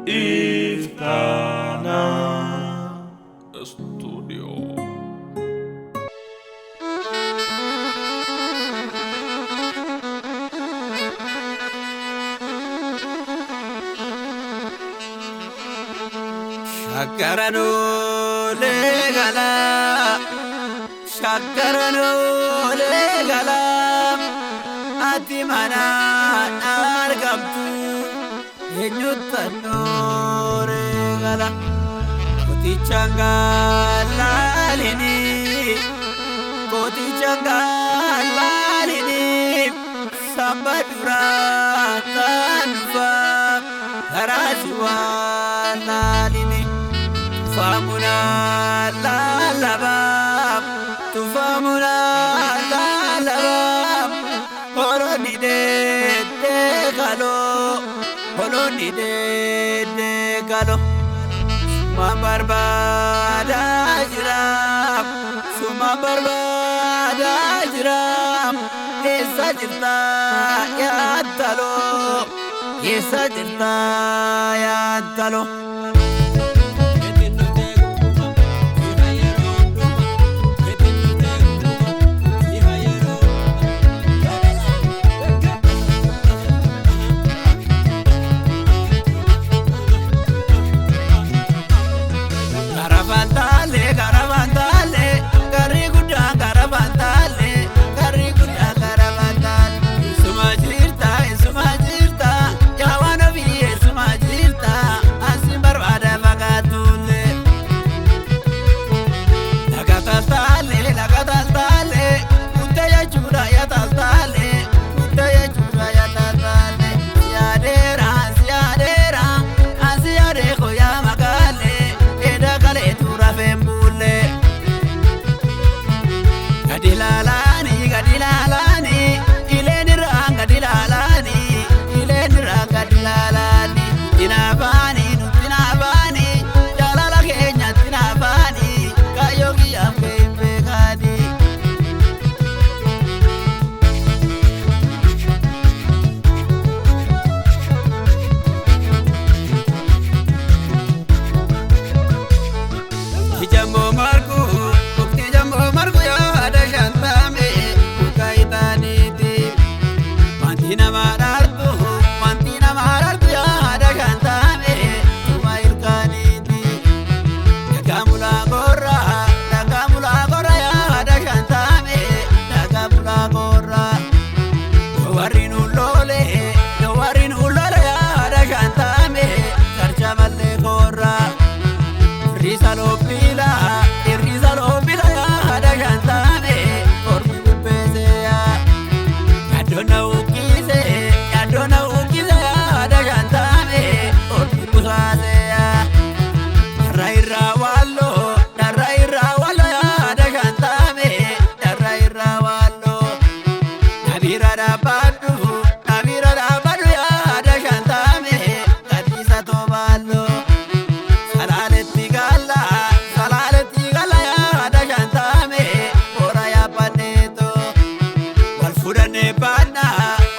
Iftana Studio. Shakkaranoo leegalaa, shakkaranoo leegalaa, ati mana argamtu eenyuttannoo reegala. Kootichaan gaalaalini, kootichaan gaalaalini, samba duraa kan dhufaa karaa si waan laalini. Tufamuna lalaba, tufamuna lalaba, holoni de de galo, holoni de de galo. Suma barbada jira, suma barbada jira, eessa jirta yaaddalo, eessa jirta yaaddalo. Garafantaale, garafantaale, garri guddaa garafantaale, garri guddaa garafantaale. Isuma jirta, isuma jirta, yaa waan ofii isuma jirta, asin barbaada fagaatulle. Laga taltaale, laga taltaale, kuttee jechuudha yaa taltaale, kuttee jechuudha yaa taltaale. Siyaadeera, siyaadeera, asi yaadee koyaa magaale, edda kaleetu rafeen bulle. Gadi laalaani, gadi laalaani, ileen irraa gadi laalaani, ileen irraa gadi laalaani. Tinaafaani, nu tinaafaani, jaalala keenya tinaafaani, kaayyoo kiyyaaf ga'e hin beekaani. Ijammoo margu, mukti ijammoo margu yaada shantame, muka itaaniiti. Wanti nama dhaartu, wanti nama dhaartu yaada shantame, tuma ilkaaniiti. Dhagaa mulaa gorra, dhagaa mulaa gorra yaada shantame, dhagaa mulaa gorra. Warri nu lole, warri nu lole yaada shantame, karcha mallee korra. Irriisa loopila, irriisa loopila yaada shantame, ormi bubbeeseya. Yaaddoon na uwwise, yaaddoon na uwwise yaada shantame, ormi busaaseya. Darra irraa walloo, darra irraa walloo yaada shantame, darra irraa walloo. Nabira dhaabbadhu, nabira dhaabbadhu yaada shantame, gadhiisa tobaalloo. Salaaletti gala, salaaletti gala yaada shantame, hora yaabbanneeto. Wal fuudhannee baana,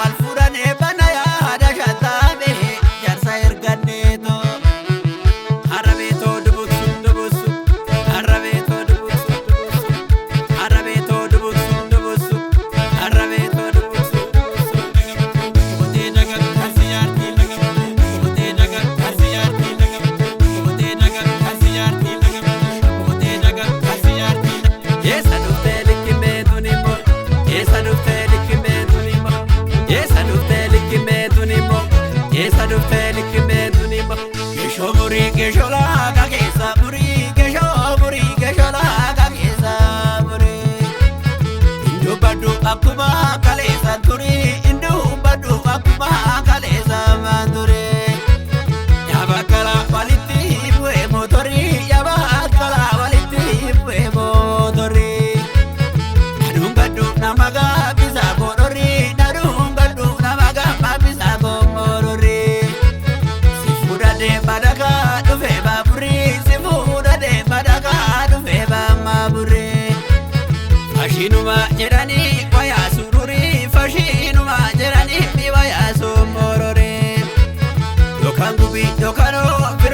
wal fuudhannee baana yaada shantame, jaarsa erganneeto. Harrabeetoo dubuksu dubuksu, harrabeetoo dubuksu dubuksu, harrabeetoo dubuksu dubuksu, harrabeetoo dubuksu dubuksu. Kotee daga karsi jaartii kotee daga karsi jaartii kotee daga karsi jaartii kotee daga karsi jaartii. Eessa dhuftee likkimee tunimmo? Eessa dhuftee likkimee tunimmo? Eessa dhuftee likkimee tunimmo? Eessa dhuftee likkimee tunimmo? Geeshoo murii geeshoo laagaa keessa murii geeshoo murii geeshoo laagaa keessa murii. Hindubbadhu akkuma kaleessa turii hindubbadhu akkuma kaleessa maan turii. Yaabakala walitti bu'ee mootorii yaabakala walitti bu'ee mootorii. Naduun gaddu nama gabbisa koodhorii naduun gaddu nama gabbisa koomororii. Si fuudhadhee badakaa dhufee baaburii si fuudhadhee badakaa dhufee baamaaburii. Fashiinuma jedhanii wayaa sururii fashiinuma jedhanii wayaa sumororii. Yookaan gubii yookaan.